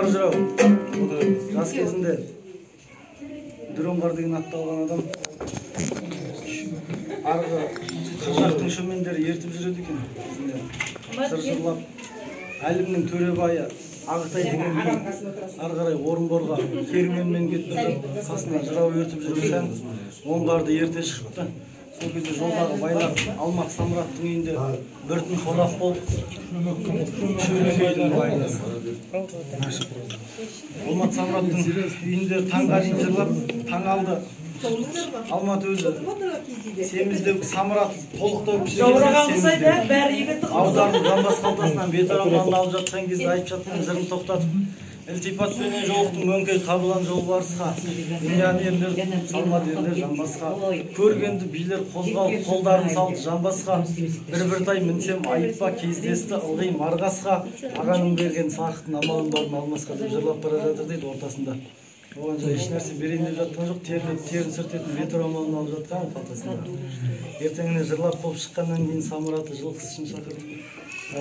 Оңғар жырау жас кезінде Дүр Оңғар деген атты алған адам. Арғы қыр жақтың шөмендері ертіп жүреді екен кезінде. Жыр жырлап Әлімнің Төребайы Ағытай деген би ары қарай Орынборға керуенмен кетіп жүріп, қасына жырау ертіп жүріп сән Оңғарды ерте шығыпты. Сол кезде жолдағы байлар Алмат Самраттың үйінде бір түн қонақ болып, Шөмекейдің байлары Алмат Самраттың үйінде таңға дейін жырлап, таң алды. Алмат өзі семіздеу, Самрат толықтау аударылып жамбас қалтасынан бет орамалын алып жатқан кезде айтып жатқан жырын тоқтатып, ілтипатпенен жолықтың өңкей қабылан жолбарысқа, миллионерлер салмады ерлер жамбасқа, көргенді билер қозғалып қолдарын салды жамбасқа, бір тай мінсем айыппа кездесті ылғи марғасқа, ағаның берген сақытын амалын барын алмасқа деп жырлап бара жатыр дейді ортасында. Оған жай ешнәрсе берейін деп жатқан жоқ, терлеп терін сүртетін бет орамалын алып жатқан қалтасында. Ертеңіне жырлап болып шыққаннан кейін Самыраты жылқысы үшін шақырды.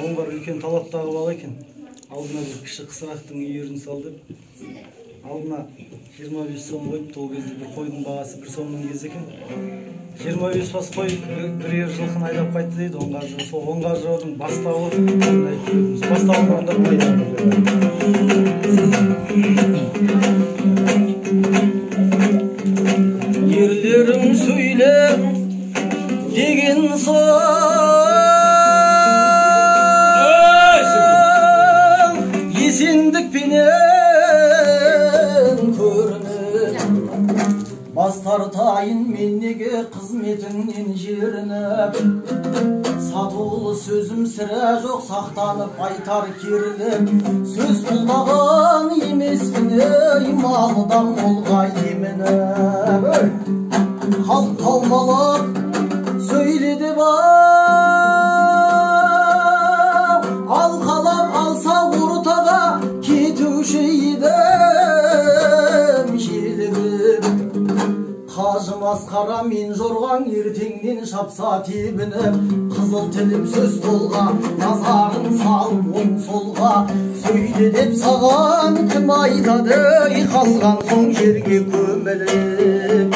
Оңғар үлкен талаптағы бала екен. Алдына бір кіші қысырақтың үйірін сал деп, алдына 25 сом қойыпты. Ол кезде бір қойдың бағасы 1 сомның кезі екен. 25 бас қой бір ер жылқыны айдап қайтты дейді Оңғар жырау. Сол Оңғар жыраудың бастауы айтып өтеміз. Бастауын орындап қойды. Ерлерім сөйлеп деген соң есендікпенен көрініп, бас тартайын мен неге қызметіңнен жерініп, сатулы сөзім сірә жоқ сақтанып айтар керіліп, сөз пұлдаған емеспін ей малдан молға емініп, халық қаумалап сөйле деп ау, алқалап алса ортаға кетуші едім желігіп. Қажы масқара мен жорғаң ертеңнен шапса тебініп, қызыл тілім сөз толға назарын салып оң солға, сөйле деп саған кім айтады ей қалған соң жерге көміліп.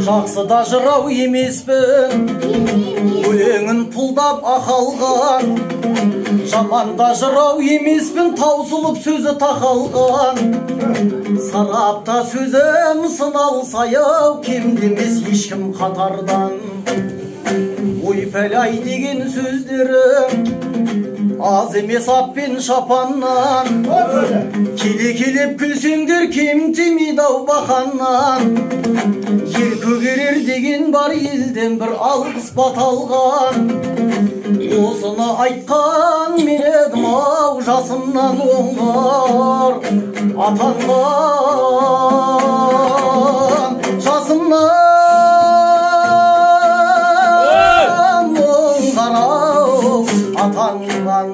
Жақсы да жырау емеспін, өлеңін пұлдап ақалған, жаман да жырау емеспін, таусылып сөзі тақалған, сарапта сөзім сыналса ау, кем демес ешкім қатардан. Ой пәлай деген сөздерім аз емес ат пен шапаннан, келе-келеп күлсеңдер кем тимейді ау бақаннан. Ер көгерер деген бар елден бір алғыс бата алған, осыны айтқан мен едім ау жасымнан Оңғар атанған, жасымнан Оңғар ау атанған.